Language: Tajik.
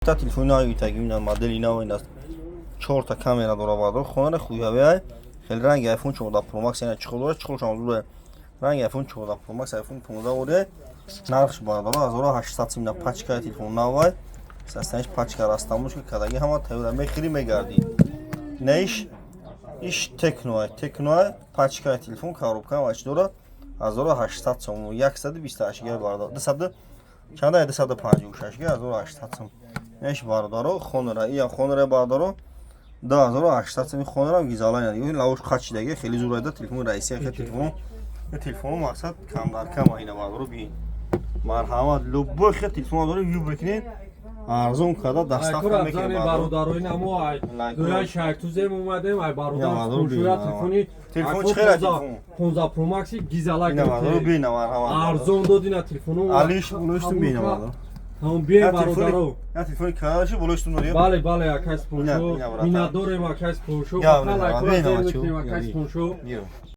Та телефони нави таги, ина модели нав ин аст. Чорта камера дора, бародаро. Хонара хуявай, хеле ранги iPhone 14 Pro Max. Ина чехол дора, чехолшам зура, ранги iPhone 14 Pro Max, iPhone 15 оре. Нархш, бародаро, 1800 сум. На пачкаи телефон навай, состояниш пачка растамушка кадаги, ҳама тайёра, мехири, мегардӣ. Наиш иш Текноай, Текноай, пачкаи телефон, коробка ва чи дора, 1800 сум, 128 гига, бародаро, 200 чанда, 256 гига, 1800 сум. Наиш, бародаро, Хонора, ия Хонора, бародаро, 2800 сум. Хонора гизала, ин лавош қачидаги, хеле зурайда телефони раисия. Хе телефон, телефону мақсад кам дар кам ина, бародаро, бин, марҳамат, любой хе телефон дорем, ю бикунед, арзон карда доставка мекунем. Бародаро, ина мо ай дуяй Шайтузем омадем, ай бародар фурӯшоя телефони. Телефон чӣ хела телефон? 15 Pro Max гизала. Ина, бародаро, бина, марҳамат. Арзон додина телефону. Алиш болоштум, бина, бародаро. Тамом, бием, бародаро. Я телефони каналаши болоштум дорем. Бале, акай споншо, миннатдорем, акай споншо, фақат лайкора зер мекунем, акай споншо.